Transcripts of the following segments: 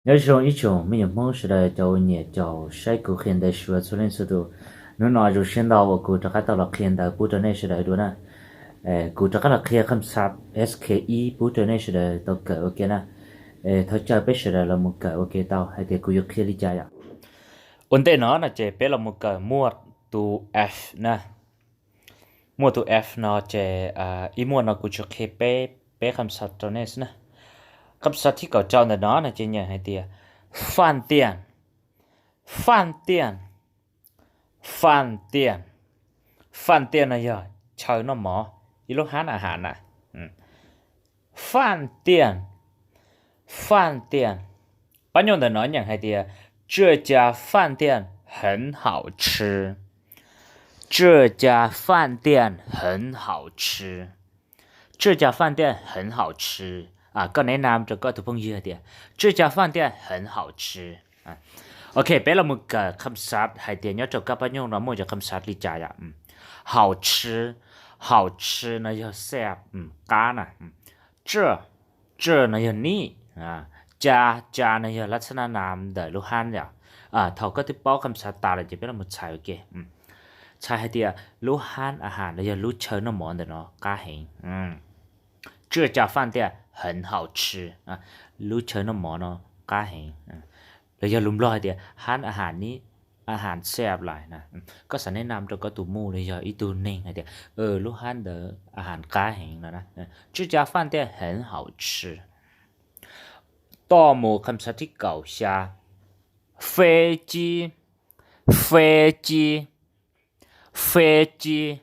Nyob zoo ib tsoom me nyuam Hmoob sawv daws cov uas nyiam caum saib kuv qhia ntawv Suav txhua leej txhua tus. Hnub no zoo siab ntau uas kuv rov qab tau los qhia ntawv pub rau nej sawv daws dua na. Kuv rov qab los qhia kham xav S K ib pub rau nej sawv daws tau kawm ua ke na. Thov caw peb sawv daws los mus kawm ua ke tau hais tias kuv yuav qhia li cas yom. Ua ntej no no ces peb los mus kawm muaj tus F na. Muaj tus F no ces ib muaj no kuv tsuas qhia peb, peb kham xav rau nej xwb na. Kham xav thib kaum rau ntawm no no ces nyeem hais tias 饭店, 饭店, 饭店, 饭店 no yog chaw noj mov, ib lub hab a has na. 饭店, 饭店. Pab nyuj ntawm no nyeem hais tias 这家饭店很好吃, 这家饭店很好吃, 这家饭店很好吃. Koj neb nam rau koj tus phooj ywg tias 这家饭店很好吃. Ok, peb los mus kawm kham xav hais tias nyob rau kab pab nyuj no muaj cov kham xav li cas yom. 好吃, 好吃 no yog xab, qab na. 这, 这 no yog nib, 家, 家 no yog lab xab nam ntawm lub hab yom. Thaum koj twb paub kham xav tas lawm ces peb los mus txhais ua ke. Txhais hais tias lub hab a has los yog lub chaw noj mov ntawm no qab heev. 这家饭店很好吃, lub chaw noj mov no qab heev. Los yog lus Nplog hais tias hab a has nib, a has xab lais na. Koj xav neb nam rau koj tus muj los yog ib tug neeg hais tias lub hab ntawd a has qab heev no na. 这家饭店很好吃. Toj mus kham xav thib kaum xya. 飞机, 飞机, 飞机,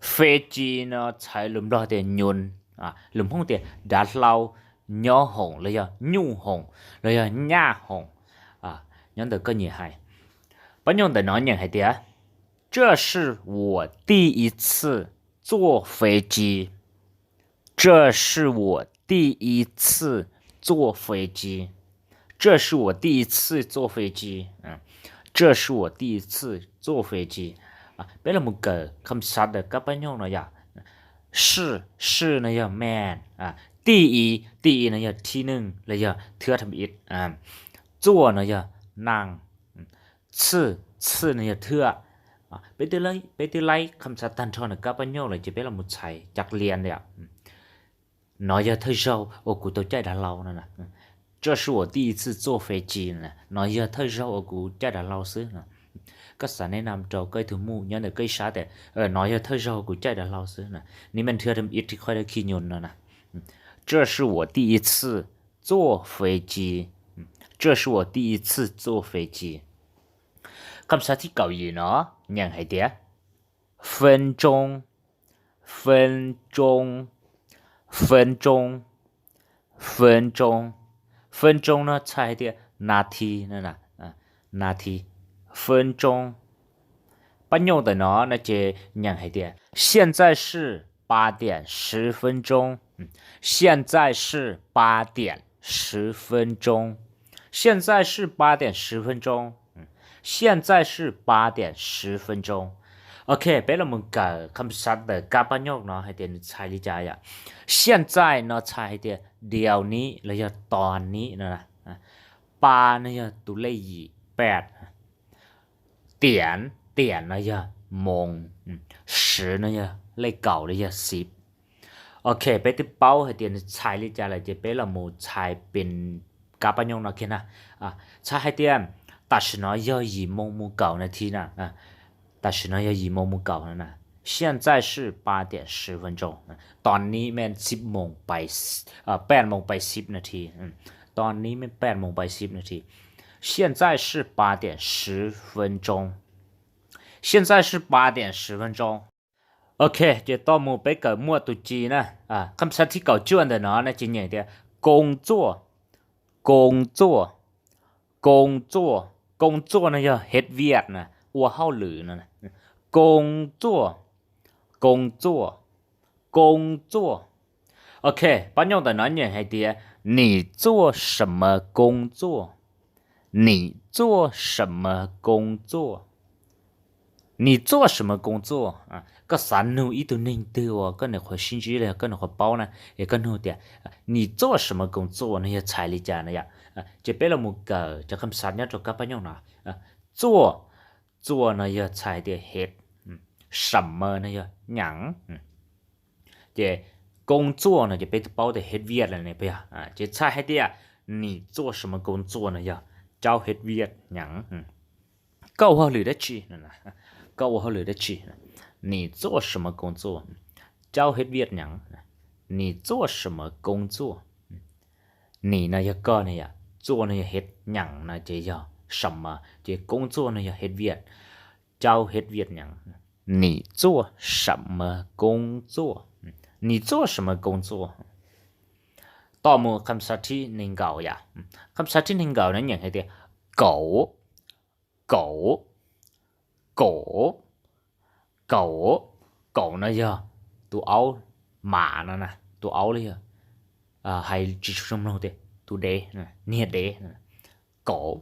飞机 no txhais lus Nplog tias nyuj, lus Hmoob tias dav hlau, nyob hoom los yog nyuj hoom los yog nyaj hoom, nyob ntawm koj nyiam hais. Pab nyuj ntawm no nyeem hais tias 这是我第一次坐飞机, 这是我第一次坐飞机, 这是我第一次坐飞机, 这是我第一次坐飞机. Peb los mus kawm kham xav ntawm kab pab nyuj no yom. 是, 是 no yog man, 第一, 第一 no yog thib neeg los yog thwb thib ib. 坐 no yog naj, 次, 次 no yog thwb. Peb twb laib kham xav tag nrho ntawm kab pab nyuj lawm ces peb los mus txhais cov lias ntawm. No yog thawj zaug uas kuv tau caij dav hlau no. 这是我第一次坐飞机, no yog thawj zaug uas kuv caij dav hlau xwb no. Koj xav neb nam rau koj ib tug muj nyob ntawm koj ib sab tias no yog thawj zaug kuv caij dav hlau xwb no. Nib man thwb thib ib thib qhib dawb khi nyuj no na. 这是我第一次坐飞机, 这是我第一次坐飞机. Kham xav thib kaum yim no nyeem hais tias 分钟, 分钟, 分钟, 分钟, 分钟 no txhais hais tias nas this, nas this, 分钟. Pab nyuj ntawm no no ces nyeem hais tias 现在是八点十分钟, 现在是八点十分钟, 现在是八点十分钟, 现在是八点十分钟. Ok, peb los mus kawm kham xav ntawm kab pab nyuj no hais tias nws txhais li cas yom. 现在 no txhais hais tias เดี๋ยวนี้ los yog tos nim no. 八 no yog tus lej yim, 八. 点, 点 no yog moos, 十 no yog lej kaum los yog xib. Ok, peb twb paub hais tias nws txhais li cas lawm ces peb los mus txhais pes kab pab nyuj no kiag na. Txhais hais tias tam sim no yog yim moos mus kaum nas this na. Tam sim no yog yim moos mus kaum na. 现在是八点十分钟, tos nim mas xib moos, peb moos peb xib nas this. Tos nim mas peb moos peb xib nas this. 现在是八点十分钟, 现在是八点十分钟. Ok, ces toj mus peb kawm muaj tus ci na. Kham xav thib kaum cuaj ntawm no na ces nyeem tias 工作, 工作, 工作, 工作 no yog hej viaj na, ua hauj lwm no. 工作, 工作, 工作. Ok, pab nyuj ntawm no nyeem hais tias 你做什么工作, 你做什么工作, 你做什么工作. Koj xav nug ib tug neeg twg uas koj nyuam qhuav sib ntsib los yog koj nyuam qhuav paub na, es koj nug tias 你做什么工作 no yog txhais li cas na yom. Ces peb los mus kawm cov kham xav nyob rau kab paj nyooj no. Zuaj, zuaj no yog txhais hais tias hev, sam mas no yog nyeem. Ces koob zuaj no ces peb twb paub tias hev viaj lawm ne, puas yog? Ces txhais hais tias nim zuaj sam mas koob zuaj no yog caub hev viaj nyeem. Koj ua hauj lwm dab tsi? Koj ua hauj lwm dab tsi? Nim zuaj sam mas koob zuaj, caub hev viaj nyeem. Nim zuaj sam mas koob zuaj. Nim no yog koj ne yom, zuaj no yog hev, nyeem no ces yog sam mas, ces koob zuaj no yog hev viaj, caub hev viaj nyeem. Nim zuaj sam mas koob zuaj, nim zuaj sam mas koob zuaj. Tos mus kham xav thib nees nkaum yom. Kham xav thib nees nkaum no nyeem hais tias kaum, kaum, kaum, kaum, kaum no yog tus aub, mas no na, tus aub los yog hais tsis tshua mloog tias tus dev, niag dev, kaum.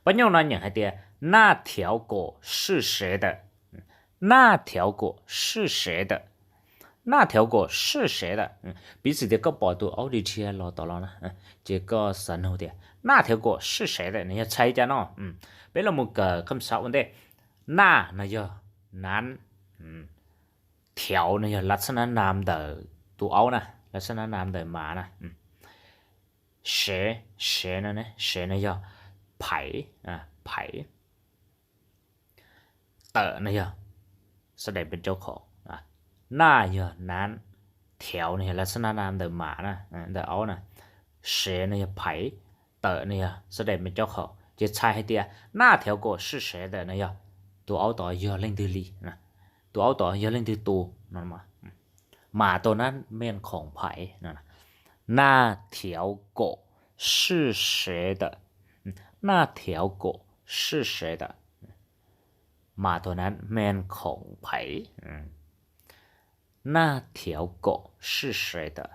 Paj nyooj no nyeem hais tias naj thiav kaum sij sev tawm, naj thiav kaum sij sev tawm, naj thiav kaum sij sev tawm. Piv txwv tias koj pom tus aub dhia dhia los tom los na, ces koj xav nug tias naj thiav kaum sij sev tawm no yog txhais li cas no? Peb los mus kawm kham xav ua ntej. Naj no yog nab, thiav no yog lab xab nab nam ntawm tus aub na, lab xab nab nam ntawm mas na. Sev, sev no, sev no yog phaiv, phaiv. Tawm no yog sawv daws pes cov qhov, naj yog nab, thiav no yog lab xab nab nam ntawm mas na, ntawm aub na, sev no yog phaiv, tawm no yog sawv daws pes cov qhov. Ces txhais hais tias naj thiav kaum sij sev tawm no yog tus aub tod yog leej twg li, tus aub tod yog leej twg tus no. Mas tus nab meej khoom phaiv, naj thiav kaum sij sev tawm, naj thiav kaum sij sev tawm. Mas tus nab meej khoom phaiv, naj thiav kaum sij sev tawm,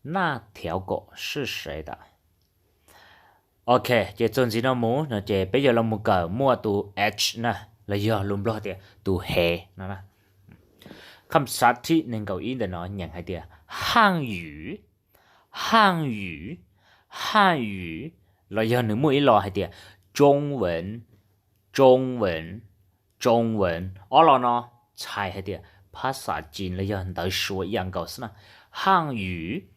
naj thiav kaum sij sev tawm. Ok, ces txuas ntxiv no mus no ces peb yuav los mus kawm muaj tus h na, los yog lus Nplog tias tus hev no. Kham xav thib nees nkaum ib ntawm no nyeem hais tias haj ywm, haj ywm, haj ywm, los yog nws muaj ib lo hais tias tsoo wen, tsoo wen, tsoo wen. Ob lo no txhais hais tias phab xas Chin los yog ntawv Suav ib yam nkaus xwb na. Haj ywm,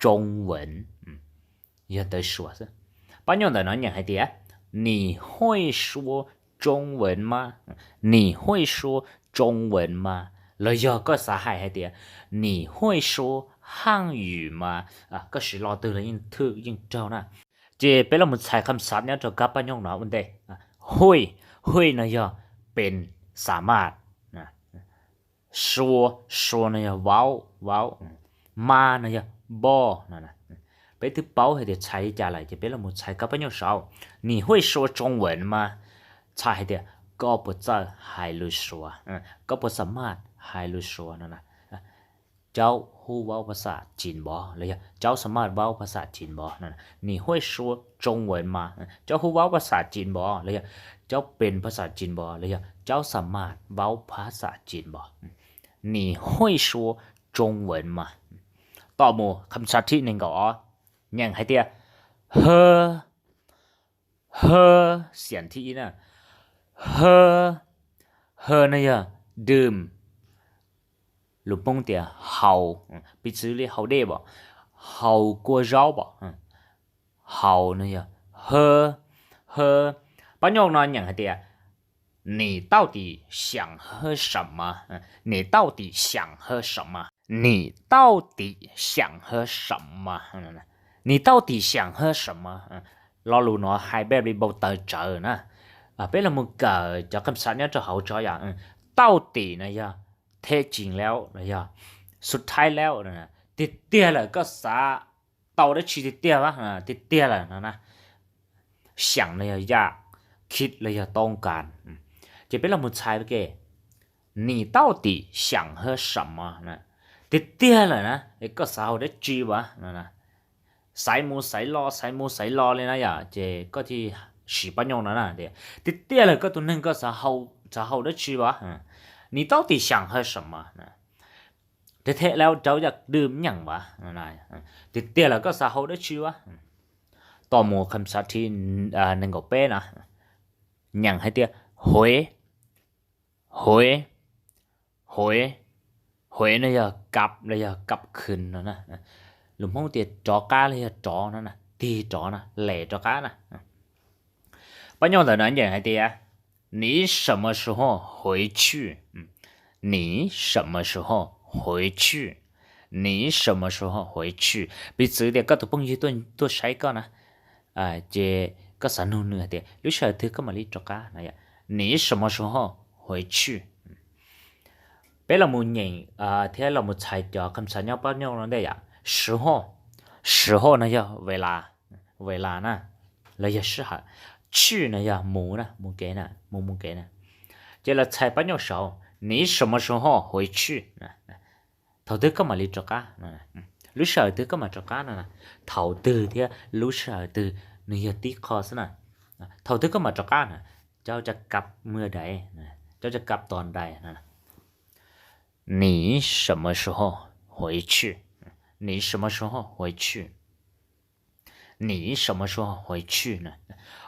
tsoo wen, yog ntawv Suav xwb. Pab nyuj ntawm no nyeem hais tias 你会说中文吗? 你会说中文吗? Los yog koj xav hais hais tias 你会说汉语吗? Koj siv lo twg los yeej thwj yeej raug na. Ces peb los mus txhais kham xav nyob rau kab paj nyooj no ua ntej. Hui, hui no yog pes, xam maj. Sua, sua no yog vaub, vaub. Ma no yog npoj no. Peb twb paub hais tias txhais li cas lawm ces peb los mus txhais kab paj nyooj saud. 你会说中文吗? Txhais hais tias koj puas txawj hais lus Suav, koj puas xam maj hais lus Suav no. Cháu 会说中文吗 los yog cháu 会说中文吗 los yog cháu xam maj vaub phas xas Chin npov no. 你会说中文吗? Cháu hu vaub phas xas Chin npov los yog cháu pes phas xas Chin npov los yog cháu xam maj vaub phas xas Chin npov. 你会说中文吗? Tom mus kham xav thib nees nkaum ob, nyeem hais tias, hw, hw, xiam thib ib na. Hw, hw no yog dum, lus Hmoob tias haus, piv txwv li haus dej pom, haus kua zaub pom. Haus no yog hw, hw. Pab nyuj no nyeem hais tias, 你到底想喝什么? 你到底想喝什么? 你到底想喝什么? 你到底想喝什么? Lo lus no hais npaj li npau taws tsawv na. Peb los mus kawm cov kham xav nyob rau hauv tso yom. 到底 no yog แท้จริงแล้ว no yog สุดท้ายแล้ว no. Tiag tiag lawm koj xav tau dab tsi tiag tiag, tiag tiag lawm no na. Xyaam no yog yaj, khib los yog toob kas. Ces peb los mus txhais ke, 你到底想喝什么? Tiag tiag lawm na, koj xav haus dab tsi as? Xaiv mus xaiv los xaiv mus xaiv los li na yom, ces koj thiaj siv pab nyuj no na. Tiag tiag lawm koj tus neeg koj xav haus dab tsi as? 你到底想喝什么? Thế là cháu được nhận và, tiag tiag los koj xav hau dab tsi ua? Tos mus kham xav thib nees nkaum peb na, nyeem hais tias huv, huv, huv, huv no yog kab los yog kab khwm no na. Lus Hmoob tias rov qab los yog rov no na, tig rov na, lem rov qab na. Pab nyuj ntawm no nyeem hais tias 你什么时候回去? 你什么时候回去? 你什么时候回去? Piv txwv tias koj tus phooj ywg tuaj saib koj na, ces koj xav nug nws hais tias lub sij hawm twg koj mam li rov qab no yom. 你什么时候回去? Peb los mus nyeem thiab los mus txhais cov kham xav nyob pab nyuj no ntej yom. 时候, 时候 no yog เวลา, เวลา na, los yog sij hawm. 去 no yog mus na, mus kev na, mus mus kev na. Ces los txhais pab nyuj saud, 你什么时候回去? Thaum twg koj mam li rov qab? Lub sij hawm twg koj mam rov qab no? Thaum twg thiab lub sij hawm twg nws yog tib qho xwb na. Thaum twg koj mam rov qab na? Cháu sẽ cập mưa đấy, cháu sẽ cập toàn đài. 你什么时候回去? 你什么时候回去? 你什么时候回去?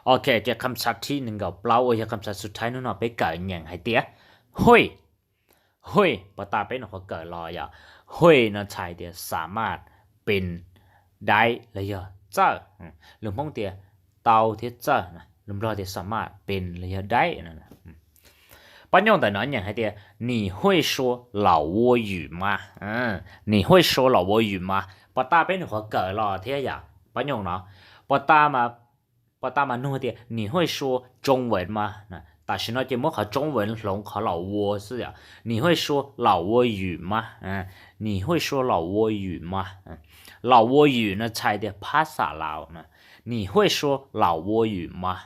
Ok, ces kham xav thib nees nkaum plaub uas yog kham xav xub thawj hnub no peb kawm nyeem hais tias 会, 会, pos tas peb nyuam qhuav kawm los yom. 会 no txhais tias สามารถ, เป็น, ได้ los yog txawj. Lus Hmoob tias tau thiab txawj, lus Nplog tias สามารถ, เป็น los yog ได้. Pab nyuj ntawm no nyeem hais tias 你会说老挝语吗? 你会说老挝语吗? Pos tas peb nyuam qhuav kawm los thiab yom pab nyuj no. Pos tas mas nug tias 你会说中文吗? Tam sim no ces muab qhov 中文 hloov qhov 老挝 xwb yom. 你会说老挝语吗? 你会说老挝语吗? 老挝语 no txhais tias phab xam Laus na. 你会说老挝语吗?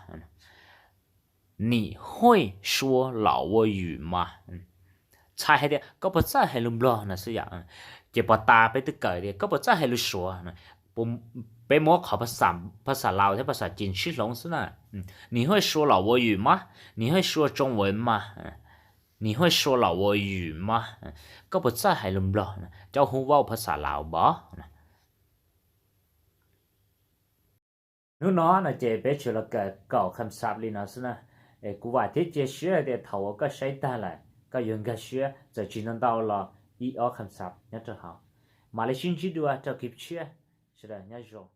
你会说老挝语吗? Txhais hais tias koj puas txawj hais lus Nplog no xwb yom. Ces pos tas peb twb kawm tias koj puas txawj hais lus Suav. Peb muab qhov phab xam Laus thiab phab xam Chin sib hloov xwb na. 你会说老挝语吗? 你会说中文吗? 你会说老挝语吗? Koj puas txawj hais lus Nplog? Cov hu vauj phab xam Laus npog. Hnub no no ces peb tsuas los kawm kaum kham xav li no xwb na. Es kuv vam thiab cia siab tias thaum uas koj saib tag lawm koj yuav nkag siab, txawm tsis ntau ntau los ib ob kham xav nyob rau hauv. Mam li sib ntsib dua rau clip tshiab, sawv daws nyob zoo.